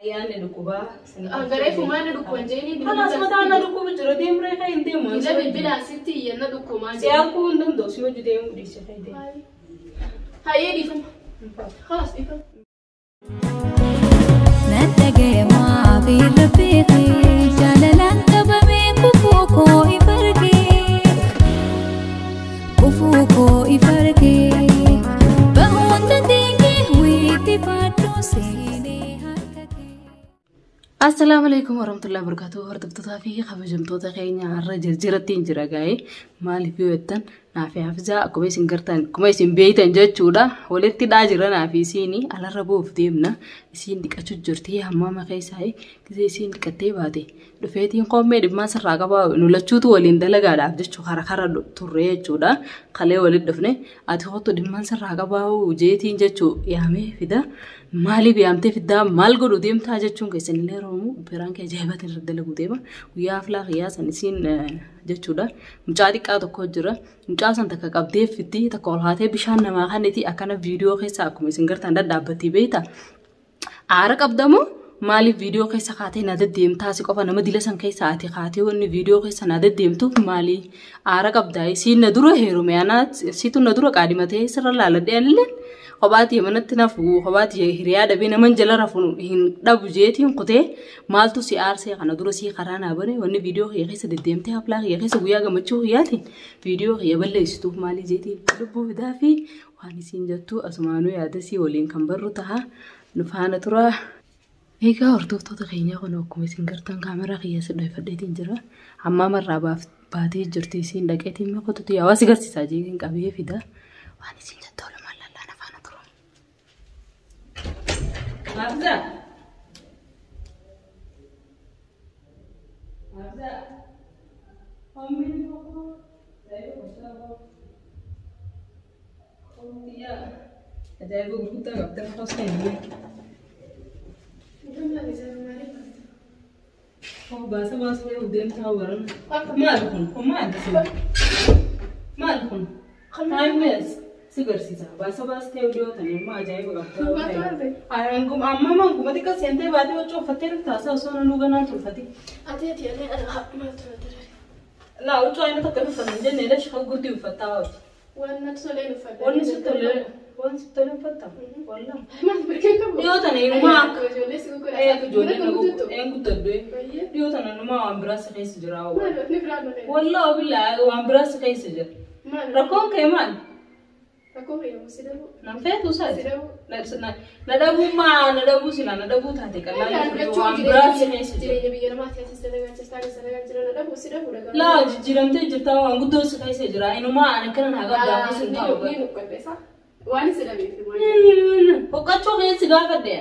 Ayyaanni dhukkubaa. Garee fumaana dhukkuban jeeni. Kanaas mataa na dhukkuba jira deemree kan hin deemu. Bila bilbilaan sitti iyyanna dhukkumaa Si akkuu hin danda'u si hojii deemuu dhiise kan deemu. Hayyee dhiifama. Khalas dhiifama. Nan dhagayamaa fi lafeekee jaalalaan qabamee kufuu koo if argee kufuu koo if argee bahuun dandeenye wiitti baadhuu seenee harka kee. Assalaamu alaikum warahmatullahi wabarakatuh. Hordoftootaa fi kabajamtoota keenya har'a jirjiratti hin jira gaa'ee maaliif yoo jettan naaf hafizaa akkuma isin gartan akkuma isin beeytan jechuudha. Walitti dhaa jira naaf isiin alarra bu'uuf deemna. Isiin dhiqachuu jirti hammaama keessaa gisee isiin dhiqattee baate dhufeetiin qommee dhimmaa sirraa qabaa nu lachuutu waliin dalagaadhaaf jechuu kara kara turre jechuudha. Kalee walitti dhufne ati kottu dhimmaan sirraa qabaa jeetiin jechuu yaamee fida. Maaliif yaamtee fiddaa maal godhu deemtaa jechuun keessan illee roomu biraan kee ajaa'ibaatiin irra dalaguu deema. Guyyaa aflaa qiyyaa san isiin jechuudha. Mucaa xiqqaa tokko jira. Mucaa san takka qabdee fiddi takka ol haatee bishaan namaa kaniti akkana viidiyoo keessa akkuma isin gartaan dhadhaabbattee beekta. Aara qabdamoo maaliif viidiyoo keessa kaatee na deddeemtaa si qofa nama dila san keessa ati kaatee wanni viidiyoo keessa na deddeemtuuf maali aara qabdaa isiin na dura heerume anaa situ na dura qaadimatee sirra laaladhee anillee kophaati manatti nafu kophaati hiriyaa dhabee naman jala rafu hin dhabu jeetiin kutee maaltu si aarsee kana dura si karaa naa bane wanni viidiyoo kiyya keessa deddeemtee haflaa kiyya keessa guyyaa gammachuu kiyyaatiin viidiyoo kiyya balleessituuf maali jeetiin lubbuu fidaa fi waan isiin jettu asumaanuu yaadasii waliin kan barru ta'a nu faana turaa. Egaa hordoftoota keenyaa kun akkuma isin gartan kaameraa kiyya si dhoofadheetiin jira. Hammaama irraa baatee jirti isiin dhaqeetiin meeqotutu yaa si garsiisaa jeetiin qabee fida. Waan isiin jettu oolumaan lallaan afaana tura. Hafza! Hafza! Ajaa'iba gurguddaa qabdee qofa hin Baasa baasuu deemtaa waran. Maal kun? Kun maal kun? Maal kun? Taayimees si garsiisa. Baasa baastee dhiyoo tan immoo ajaa'iba qabda. Amma manguma xiqqa seentee baatee huccuu uffattee dhufta haasaa osoo nanuu ganaan tolfate. Ati ati ani maaltu na darare? Laa huccuu ayina takka uffatan hin jenne lashi kan gurdii uffattaa waati. Waan natti tolee uffadha. Wanni si tolee waan si tolee uffatta. Wallah. Maal birkee qabu? Dhiyoo tana inumaa akka Ijoollee si gurgura. Ijoollee na guddadhu. Dhiyoo tana inumaa waan biraa si keessa jira. Maal ni biraa malee? Wallah billah waan biraa si keessa jira. Maal? Rakkoon kee maal? Rakkoo fayyadamu si dhabu. Nan feetu Si saati. dhabu. Na dhabuu maa na dhabuu sila na dhabuu taate qallaan waan biraa si keessa jira. Jireenya biyya namaati asis dalagaa jirta anis dalagaa jira na dhabu si dhabu dhagaa. Laa jijjiiramtee jirta waan guddoo si keessa jira. Inumaa ani akkana naa qabdaa fi sin taa'u. Ni nuqqadheessa. Waan si dhabeef maal? Boqochuu keessi gaafadhe.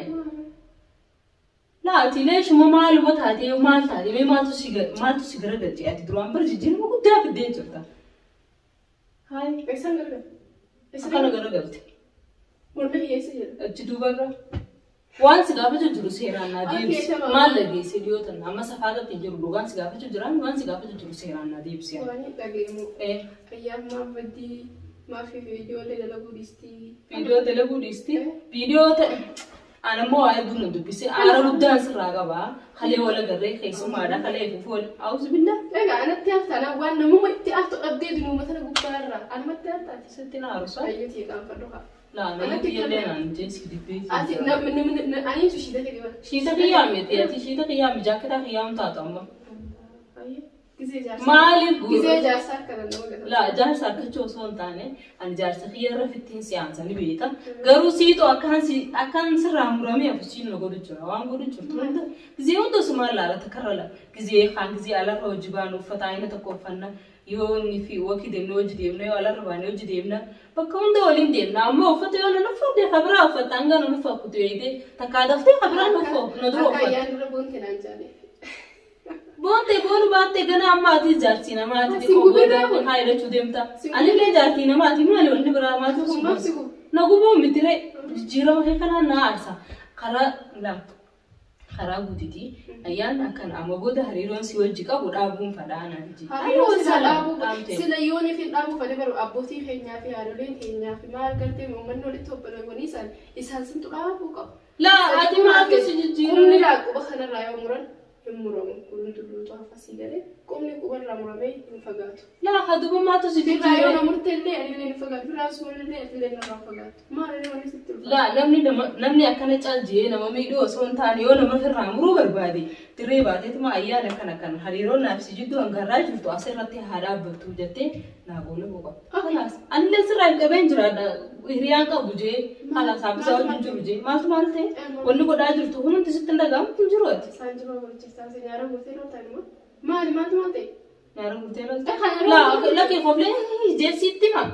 Laa ati leeshuma maaluma taatee maal taatee mee maaltu si maaltu si garagalche ati duraan bara jijjiirama guddaa fiddee jirta. Hayi Eessaan gargaara? akkana garagalte. Mormi hiyyeessa jira. Achi duubarra. Waan si gaafachuu jiru seeraan naa deebisi. Okei, tamam. Maal dhageesse dhiyoo tana amma safaarratti hin jiru dhugaan si gaafachuu jiraan waan si gaafachuu jiru seeraan naa deebisi. Waan dhageemu. Eh, Ayyaaf maaf baddii maaf ijoollee dalaguu dhiistii. Viidiyoo dalaguu dhiisti. Viidiyoo ta'e. Ani immoo waa'ee buna dubbise aara guddaan sirraa qabaa. Kalee wal agarree keessumaadha kalee fufu wal awuzu billaa. Egaa anatti haftaan waan namuma itti haftu dhabdee dunuuma tana gubbaa irraa anumatti haftaati. Sitti na arusa. Ayyuutii qaanfadhu haa. Laa namni illee naan jeesi dibbee. Ati namni aniitu shiita fedhi bara. Shiita kiyyaa miti ati shiita kiyyaa mi jaakketaa kiyyaa taatu amma. Gizee jaarsaa. Maaliif Gizee jaarsaa akkana nama gata. Laa jaarsa akkachuu osoo hin taane ani jaarsa kiyya irra fittiin si'aansa ni beekta. Garuu siitu akkaan si akkaan sirraa muramee hafu siin na godhu jira waan godhu jirtu hunda gizee hunda sumaan laala takkarra la gizee kaan gizee alarra hojii baanu uffata ayina tokko uffanna yoo inni fi wakii deemne hojii deemna yoo alarra baane hojii deemna bakka hunda waliin deemna amma uffata yoo nan uffadhe kabiraa uffatta hanga nan uffatu eegdee takkaa daftee kabiraa na uffatu na dura Akka uffata. ayyaan dura boonte naan jaale. Boonte boonu baattee gana amma ati jaartii namaati Si xiqqoo gubee booda dhabu. haa hidhachuu deemta. Si gubee. Anillee jaartii namaati maali wanni biraa maatu Si gubee, si gubee. Na gubuu miti ree jijjiirama kee kanaan na aarsa. Karaa lama karaa guutitii ayyaan akkan amma booda hariiroon si wajji qabu dhaabuun fadhaa naan jee. Hariiroo sila dhaabuu Dhaabte. sila yoon ifin dhaabuu fedhe baru abbootii keenyaa fi haadholeen keenyaa fi maal gartee uummanni walitti obboleewwanii isaan isaan sintu dhaabuu qabu. Laa ati maaltu si jijjiirame? Qubni laa quba kanarraa yoo muran hin muramu. Kun tulluutu hafasii galee qubni qubarraa muramee hin fagaatu. Laa haduba maaltu si Firraa yoo jijjiirame? na murte illee anillee hin fagaatu. Firraa suura illee atillee narraa hin fagaatu. Maalillee wanni sitti ulfaatu. Laa namni akkana caljee nama miidhuu osoo hin taane yoo nama firraa muruu barbaade dirree baateetuma ayyaana kana kan hariiroon naaf si jidduu hangarraa jirtu asirratti haa dhaabbattu jettee naa goone boqotta. Kalaas anillee sirraa hin qabeen jiraadha hiriyaan qabu jee kalaas hafisa wajjin jiru jee maaltu maal ta'e wanni godhaa jirtu hundumti sitti hin dhaga'amu hin jiru ati. Isaan jiru hojjechaa si nyaara guutee loltaan immoo maali maaltu maal ta'e? Nyaara guutee lolta. Laa lakkee qoflee jeessiitti hima.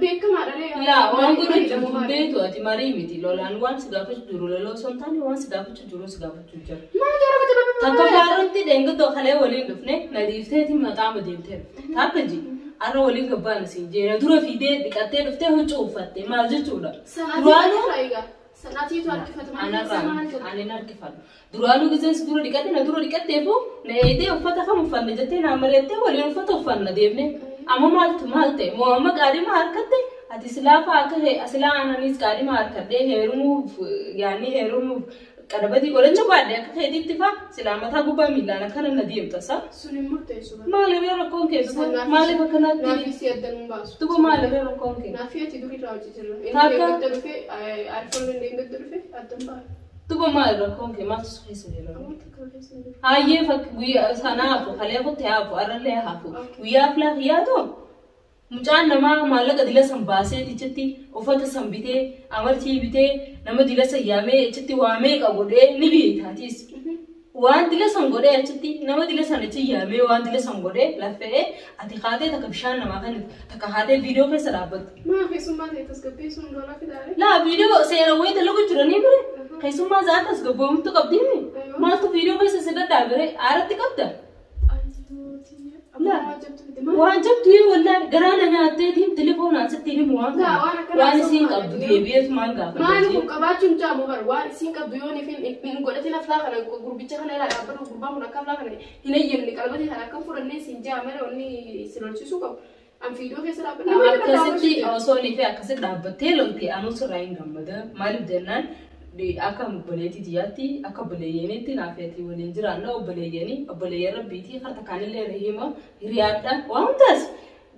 Beekamaadha ree. Laa waan godhu jirtu beektu ati marii miti lolaan waan si gaafachuu jiru loloo osoo hin taane waan si gaafachuu jiru si gaafachuu jira. Maal nyaara guutee Takka faarratti dheengadoo kalee waliin dhufne na dhiifteeti maqaama deemtee dhufte. Takka ji har'a waliin gabbaan isin jeena dura fiidee dhiqattee dhuftee huccuu uffatte maal jechuudha. Sanaatii egaa. Sanaatiitu harkifatu maal Anarraa maal jedhu. ani harkifadhu. Duraanuu giseensi dura dhiqatte na dura dhiqatteefu na eedee uffata kam uffanne jettee na mari'attee waliin uffata uffanna deemne. Amma maaltu maal ta'e moo amma qaadhima harkatte ati silaafa akka silaa ananiis qaadhima harkadhee heerumuuf yaanni heerumuuf qadabatii godhachuu baadhe akka keetiitti faa silaa mataa gubbaa miilaan akkana na deemta sa. Sun hin murteessu. Maalirree rakkoon kee duba maaliif akkanaatti Naafii si adda nun baasu. duba maalirree rakkoon kee Naafii ati durii irraa hojii jirra. Inni Takka. dheengadda dhufe iPhone inni dheengadda dhufe adda hin baasu. Duba maal rakkoon kee maaltu si keessa jira? Amma takka keessa hin jiru. Hayyee fakki guyyaa sana hafu kalee kutte hafu arrallee hafu guyyaa filaa yaadu mucaan namaa maallaqa dila san baasee ichitti uffata san bitee amartii bitee nama dila san yaamee ichitti waa meeqa godhee ni beektaatiis. Waan dila san godhee achitti nama dila san achi yaamee waan dila san godhee laffee ati haatee takka bishaan namaa kan takka haatee viidiyoo keessa dhaabbattu. Maa keessummaa ta'e tasgabbeessuun lolaa fidaare. Laa viidiyoo seera wayii dalagu jiranii bire keessummaa zaata as gabboomtu qabdiimi maaltu viidiyoo keessa si dadhaabire aaratti qabda. Amma waan jabtu fide maal? Waan jabdu yoo wallaahi garaa na nyaatteetiin telefoonaan sitti himu waan Laa, kana waan akkanaa waan isiin sun qabdu maali? deebi'eetu maal Maali gaafata kun qabaachuun jaamu bara waan isiin qabdu yoo hin godhatin aflaa kana gurbicha kana irraa dhaabbatu gurbaan kun akka aflaa kana hin eeyyamne qalbatee kana akka fudhannee siin jaa malee wanni si lolchisuu qabu. An fiidoo keessa dhaabbatu. Akkasitti osoo inni fi akkasitti dhaabbattee lolte anuu sirraa hin gammada maaliif jennaan akka obboleettii tiyyaatti akka obboleeyyeenitti naafeetii waliin jiraanna obboleeyyeeni obboleeyyan rabbiitii harta kaanillee hima hiriyaadha waan hundaas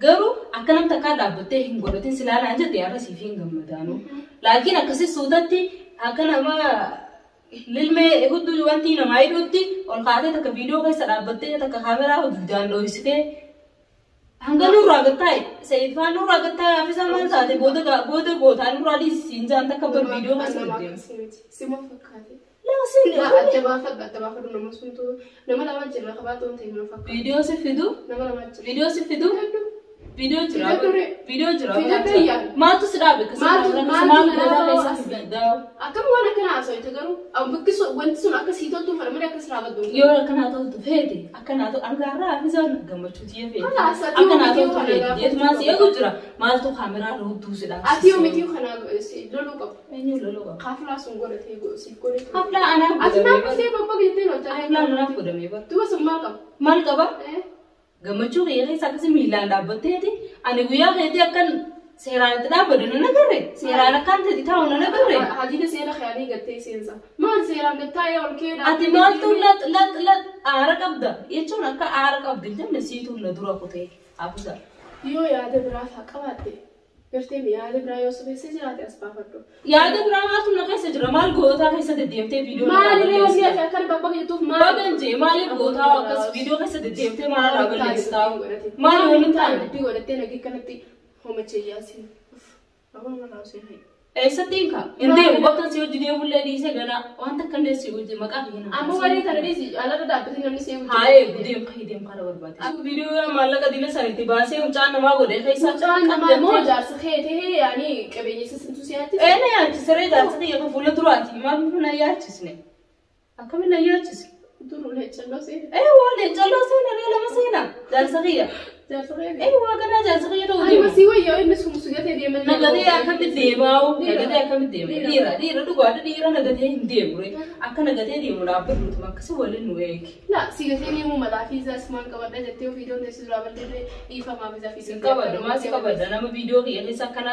garuu akka namta akkaa dhaabbattee hin godhatin silaalaan jette har'a siif hin gammadaanu laakiin akkasi suutatti akka nama lilmee hudduu wanti namaa hidhutti ol kaatee takka viidiyoo keessa dhaabbattee takka kaameraa duudaan dhohisitee hanga nurraa gattaa'e seeyifaan nurraa gattaa'e haafisa maal taate booda booda gootaa nurraa dhiisiin jaan takka bar viidiyoo keessa deddeemu. Sima fakkaate. Laa siin Laa adda baafadhu adda baafadhu nama suntu nama lama jira qabaatu hin ta'in nama fakkaate. Viidiyoo si fidu Nama lama jira. viidiyoo si fidu viidiyoo jira Fidadhu ree. viidiyoo jira Fidadhu yaa. maaltu si dhaabe Maaltu maal na gootaa dhaabe? keessa fidaa Akkam waan akkana haasawite garuu bakki sun wanti sun akka sii toltuu fedha malee akkas raabaddu. Yoo akkanaa toltu feete akkanaa toltu hangaarraa hafisaan gammachuu tiyya feete Kalaas, ati akkanaa yoo toltu kana feete gaafachuu jeetumaan si qabda. eegu jira maaltu kaameraa hudduu si dhaabsise. Ati yoo miti kana si loluu qabu. Eenyu loluu qaba? Haflaa sun godhatee siif godhate. Haflaa anaaf Ati maal godhamee bara. dhuftee bakka jettee loltaa? Haflaa anaaf godhamee bara. Duba sun maal qaba? Maal qaba? Eh? Gammachuu kiyya keessa akkasii miilaan dhaabbatteeti ani guyyaa keetii akkan seeraan itti dhaabbadhu nan agarre seeraan akkaan itti taa'u nan agarre. Hadiida seera khayaalii gattee seensa. Maal seeraan gattaa'ee ol kee Ati maaltu lat lat lat aara qabda jechuun akka aara qabdu hin jenne siitu na dura kutee hafuusa. Yoo yaada biraa faa qabaatte gartee yaada biraa yoo subeessa jiraate as baafadhu. Yaada biraa maaltu na keessa jira maal gootaa keessa deddeemtee viidiyoo Maali wanni ati akkana bakka jettuuf maal? Bagan jee maaliif gootaa akkas viidiyoo keessa deddeemtee maal irraa balleessitaa? Maali waliin taane? Dubbii godhattee nagee kanatti homacha iyyaasin. Abaan irraa osoo hin Eessatti hin ka'a? Hin deemu bakka si hojii deemullee dhiisee ganaa wanta akka illee si hojii maqaa fi hin Amma walii kana dhiisi alarra dhaabbatee namni si Haa eegu deem ka'ii deem kana barbaade. Viidiyoo maallaqa diina sana itti baasee mucaan namaa godhee keessa. Mucaan namaa moo jaarsa kee ta'ee yaani qabeenya isa sintu si yaachise? Ee na yaachise ree jaarsa kiyya kan fuula duraati maaliif na yaachisne? Akkamiin na yaachise? Duruu leencalloo seena. Ee waa leencalloo seena ree lama seena jaarsa kiyya. Jaarsa kee. Ee waa ganaa jaarsa kiyya ta'uu Ani deemu. masii wayyaa inni sun sugatee deeman. Nagatee akkamitti deemaa'u nagatee akkamitti deema dhiira dhiira dhugaadha dhiira nagatee hin deemu ree akka nagatee deemu dhaabbatu akkasii waliin nu eegi. La si gatee deemuu malaa fi isaas maal qabadha jettee ofii doon teessu duraa bal'ee dhiifamaa fi isaa fi Sin qabadha maal si qabadha nama viidiyoo kiyya keessa akkana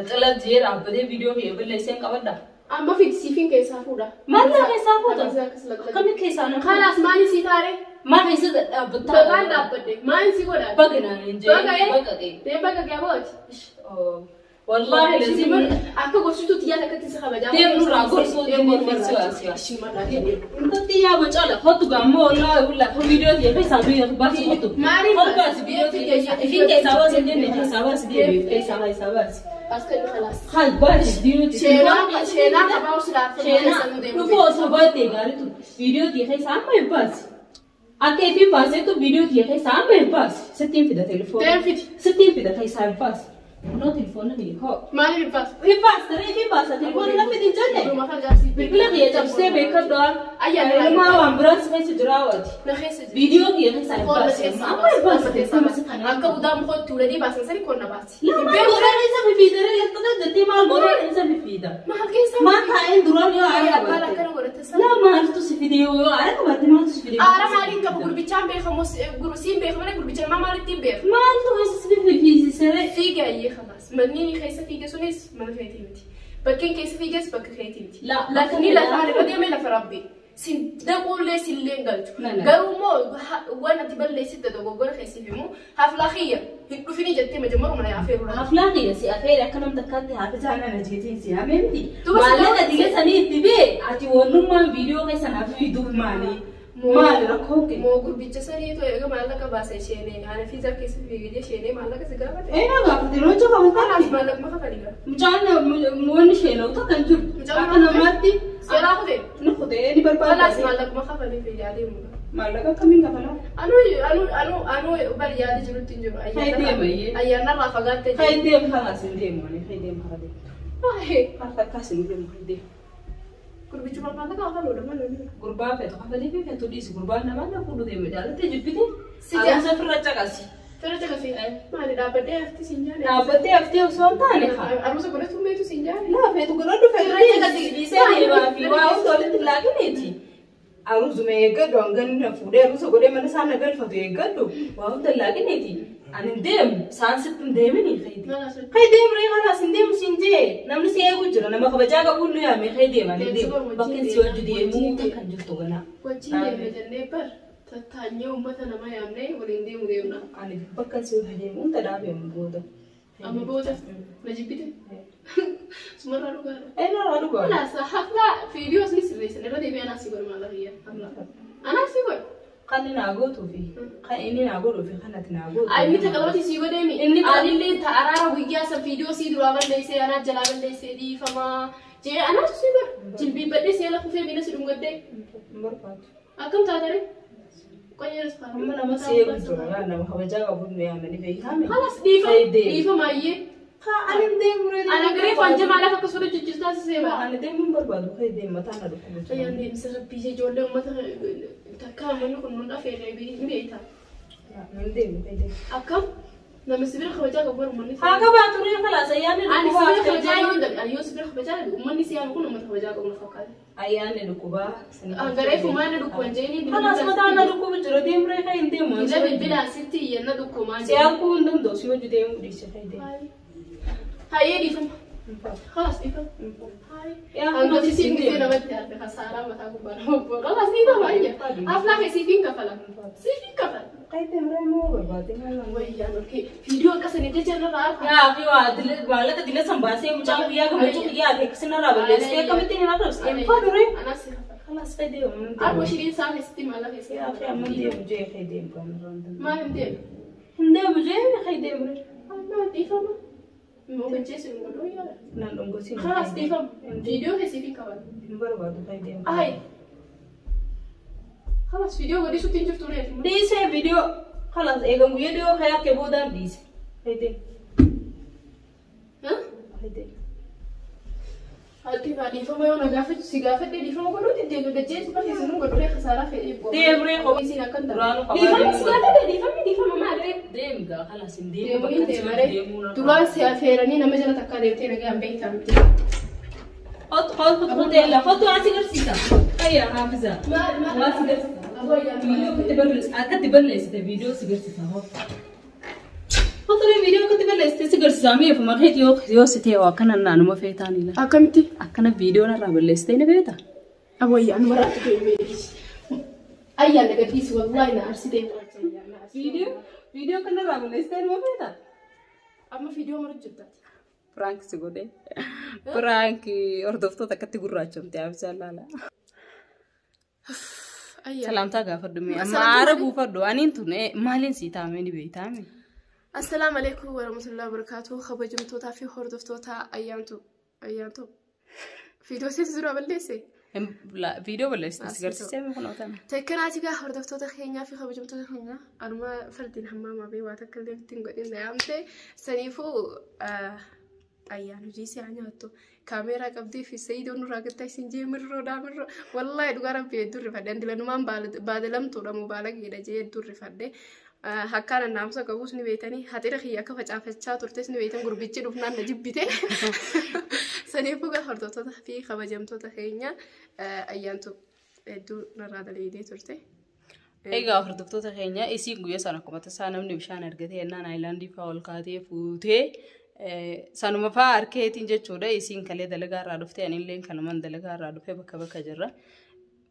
xala jee dhaabbatee viidiyoo kiyya balleessee hin qabadha. Amma fidi siifiin keessaa fuudha. Maal naa keessaa fuudha? Hafizaa akkas laqlaqa. Akkamitti keessaa na fuudha? Kalaas maali sii taare? Maal keessa dhaabbattaa? Bagaan dhaabbadde. Maali sii godhaa? Baga naan hin jee. Baga ee? Baga ee. Dee baga gabooti. Wallaahi lazim. Akka gorsituutti yaada akkatti si kabajaa. Deem nurraa gorsuu Deem deem nurraa gorsuu gorsuu. asi. Ishii marraa deem. Intalli yaa bocala hotu gaammoo wallaahi wallaahi kan viidiyoo ta'e keessaa biyya baasi hotu. Maaliif Hotu baasi viidiyoo ta'e keessaa ifin keessaa baasi hin jenne keessaa baasi deebi keessaa keessaa baasi. As kan khalaas. Hal baasi viidiyoo ta'e. Sheenaa sheenaa qabaa usilaaf. Sheenaa dhufuu osoo baattee gaariitu viidiyoo ta'e keessaa amma hin baasi. Akka ifin baaseetu viidiyoo ta'e keessaa amma hin baasi. Sittiin fida telefoona. Deem fidi. Sittiin fida keessaa hin baasi. Kunoo telefoona ni hoo. Maaliif baas? Hin baasi taree ifin baasa telefoona lafa hin jenne. Bilbila kiyya cabsitee beekadhu. Ayyaana. Ilmaa waan biraas keessa jiraawwati. Na keessa jira. Viidiyoo kiyya keessaa hin Qonna baasi. keessaa Amma hin baasi. baasi. Qonna keessaa baasi. Akka udaa mukootti uladii baasan sani qonna baasi. Lama godhaan isa fifiidare jettee maal godhaan isa fifiida. Maal keessaa? Maal taa'een duraan yoo aara Abbaan qabaatte. akkana godhate sana. Laa maaltu si fide yoo aara qabaatte maaltu si fide? Aara maaliin qabu gurbichaan beekamu siin beekamu malee gurbicha namaa maalittiin beekamu? Maaltu keessa si fifiisisere? Fiige ayyee khalaas. Manni keessa fiige sunis mana keetii miti. Bakkeen keessa fiiges bakka keetii miti. La- Lafni lafaan irra deeme lafa rabbi. Sin dhaquullee sillee hin galchu. Na, na. Garuu immoo waan ati balleessitte dogoggora keessiif immoo haflaa kiyya hin dhufini jettee majammaru mana yaafeeru lafa. Haflaa kiyya si afeere akka namni takkaatti haafisa ana jeetiin si haamee miti. Duuba si Maallaqa gaafate. dila sanii itti bee ati wannummaan viidiyoo keessa naaf fiduuf maali? Maali rakkoo kee? Moo gurbicha saniitu eega maallaqa baase isheenee ana fiizaa keessa fiigee isheenee maallaqa si gaafate. Ee na gaafate rocha Kanaas kafataa. maallaquma kafali gaa. Mucaan wanni isheen uta kan jiru. Mucaan Akka namaatti Seeraa kutee. ni kutee ni Kanaas barbaada. maallaquma kafali fi yaadee muka. Maallaqa akkamiin kafalaa? Anu anu anu anu bar yaada jirutti hin jiru. Hayi Ayyaanarraa fagaattee Kai deemu kalaas hin deemu ani kai deemu hara deemu. Hayi. Harka akkas hin deemu kai deemu. Gurbichuma maallaqa kafaluudha malee. Gurbaa feetu kafalee fi feetu dhiisi gurbaan namaa na fuudhu deema jaalattee jibbite. Si jaa- Aruusa firra caqasi. Fira caqasee maali dhaabbadhee hafti siin jaale. Dhaabbattee haftee osoo hin taane haa. Aruusa godhatu meetu siin jaale. Laa feetu godhadhu feetu Firra dhiisi. caqasi. Dhiisee deemaa fi waa hundi walitti laaqineeti. Aruusuma eeggadhu hanga na fuudhee aruusa godhee mana isaa na galfatu eeggadhu waa hundi laaqineeti. Ani hin deemu saan sitti hin deemini fayyidi. Kai deemu ree kanaas hin deemu siin jee namni si eegu jira nama kabajaa qabu nu yaame kai deema ni deemu bakki si hojii deemuu takka hin jirtu ganaa. Wajjin deemne jennee bar tattaanyee uummata nama yaamnee waliin deemu deemna. Ani bakka si hojii deemu hunda dhaabeemu booda. Amma booda na jibbite. Sumarraa dhugaadha. Ee narraa dhugaa. Kanaas haflaa viidiyoos ni sirreessan irra deebi'ee anaas si godhu maallaqa kiyya. Haflaa. Anaas si godhu. Kan inni naa gootuu fi kan inni naa godhuu fi kan ati naa gootu. Inni takka sii godheemi. Inni Anillee ta araara guyyaa san viidiyoo sii duraa balleessee anaa jalaa balleessee dhiifamaa jee anaatu sii godhu. Jilbiibbadhee seela kufee miila si dhungaddee. Hin barbaadu. Akkam taatare? Qonyeeras faana. Amma nama si eegu jira nama kabajaa qabu nu yaamanii beekame. Halas dhiifama Kai deemu. dhiifama ayyee. Haa ani hin deemu ree. Ana garee faanja maalaaf akka suura jijjiirtaa si seema. Ani deemu hin barbaadu kai deemu mataa na dhukkuba. Ayyaan deemsa rabbii ijoollee uummata takka manni kun nun dhafeerree hin beekta. Hin deemu kai deemu. Akkam nama sibira kabajaa qabu uummanni. Haa qabaatu ree kalaas ayyaanni Ani sibira dhukkubaa. kabajaa yoo hin dhabe ani yoo sibira kabajaa dhabe uummanni siyaama kun uummata kabajaa qabu na fakkaata. Ayyaanni dhukkubaa. Garee fumaana dhukkuban jeeni. Kalaas mataa na dhukkuba jira deemu ree kai hin deemu. Ija bilbilaan sitti iyyanna dhukkumaa Si arguu hin danda'u si hojii deemu dhiise kai deemu. Hayyee dhiifama. Kalaas dhiifama. Yaa Hangafti siin gisee namatti hafe kasaaraa mataa gubbaa nama bu'a. Kalaas dhiifama ayya. Haflaa kee siifiin kafala. Siifiin kafala. Kai deemu ree moo barbaade maal waan. Wayyaan olkee viidiyoo akkasanii jecha irraa argaa. Yaa fi waa maallaqa dila san baasee mucaan guyyaa gammachuu guyyaa ati akkasii narraa balleessitee akkamittiin hin arrabsite? Hin fadhu ree. Anaas si kafala. Kalaas kai deemu. Arba shiriin isaa keessatti maallaqa keessatti. Yaa fi amma deemu jee kai deemu kan irraa hin danda'u. Maal hin deemu? Hin deemu jee kai deemu ree. Amma dhiifama. Immoo gajjeessu hin godhuu yaala. Naan dhungosiin. Kalaas dhiifama. Viidiyoo keessi fi kafala. Hin barbaadu kai deemu. Ay. Kalaas viidiyoo godhisuutti hin jirtu reeti. Dhiisee viidiyoo kalaas eegan guyyaa dhiyoo kai akka boodaan dhiise. Kai deemu. Kai deemu. Ati dhiifama yoo na gaafachuu si gaafadhee dhiifama godhuutti deemu gajjeessu barsiisu nu godhuree kasaaraa fedhee bu'a. Deemu ree kophaa. Isiin akkan ta'a. Duraanuu kophaa Dhiifama si deemu. gaafadhee dhiifamni dhiifama maal ree? Deemu gaa kalaas hin deemu. Deemu hin Bakka deema ree. deemuu narraa. Duraan si affeeranii nama jala takkaa deemtee nagaan beektaa miti. Hot hot hot hoteela hotu asi garsiisa. Ayya haafiza. Maal maal? Waa si garsiisa. Aboo ayyaana. Viidiyoo akkatti balleessite viidiyoo si garsiisa hot. Hot ture viidiyoo akkatti balleessitee si garsiisaa mi'a ofuma keeti yoo yoo si ta'e akkana naanuma feetaan ila. Akkamitti? Akkana viidiyoo narraa balleessitee ni feeta. Abooyyaa nu maraatti deemee. Ayyaan na gadhiisi wallaahi na arsitee. Viidiyoo viidiyoo kanarraa balleessitee nima feeta. Amma viidiyoo mara jirtaati. Piraank si godhee. Piraank hordoftoota akkatti gurraachomte abisaan laala. Ayyaan. Salaamtaa gaafadhu mee amma aara buufadhu aniin tun maaliin sii taamee ni beektaame. Assalaamu alaikum warahmatullahi wabarakatuh. Kabajamtootaa fi hordoftoota ayyaantu. Ayyaantu. Viidiyoo seesi dura balleesse. Viidiyoo balleessite si garsiisee mee kun ootana. Tekkanaati gaa hordoftoota keenyaa fi kabajamtoota keenyaa anuma fardiin hammaamaa bee waa takka illee ittiin godhin na yaamte saniifuu ayyaan hojii si haa nyaattu kaameeraa qabdee fi sayidoon nurraa gattaa isin jee mirroodhaa mirroo wallaahi dhugaa rabbi hedduu rifadhe andilanumaan baadalamtuudha moo baalageedha jee hedduu rifadhe. Akkaan naamusa qabus ni beektanii haxira kiyya akka facaafachaa turtes ni beektan gurbichi dhufnaan na jibbite. Saniifuu gaa hordoftoota fi kabajamtoota keenya ayyaantu hedduu narraa dalaydee turte. Egaa hordoftoota keenya isiin guyyaa sana akkuma tasaa namni bishaan argatee yennaan aayilaandii fa'aa ol kaatee fuutee sanuma fa'aa harkeetiin jechuudha isiin kalee dalagaa irraa dhuftee anillee kanumaan dalagaa irraa dhufee bakka bakka jirra.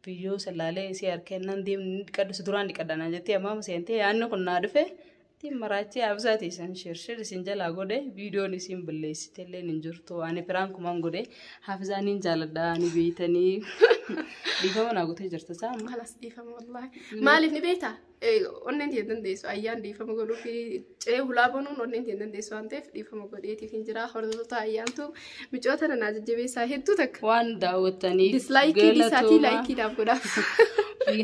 Biyyoo sallaalee isii harkeennan deemni dhiqadhu si duraan dhiqadha jettee ammaa seentee yaadni kun naa dhufe ittiin maraachee absaati isin shirshir isin jalaa godhe viidiyoon isin balleessite illee hin jirtu ani piraankumaan godhe hafizaaniin jaaladha ani beeytanii dhiifama naa gotee jirta isaa amma. Kalas dhiifama wallaahi. Maaliif ni beektaa? Onneen tiyya dandeessu ayyaan dhiifama godhuu fi ce'ee hulaa banuun onneen tiyya dandeessu waan ta'eef dhiifama godheetiif hin jira. Hordoftoota ayyaantu micoota na jajjabeessaa hedduu takka. Waan daawwattaniif Dislaayikii disaatii laayikiidhaaf godhaaf.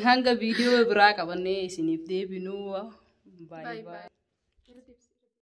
Hanga viidiyoo biraa qabannee isiniif deebinuu. Baay'ee. Baay'ee.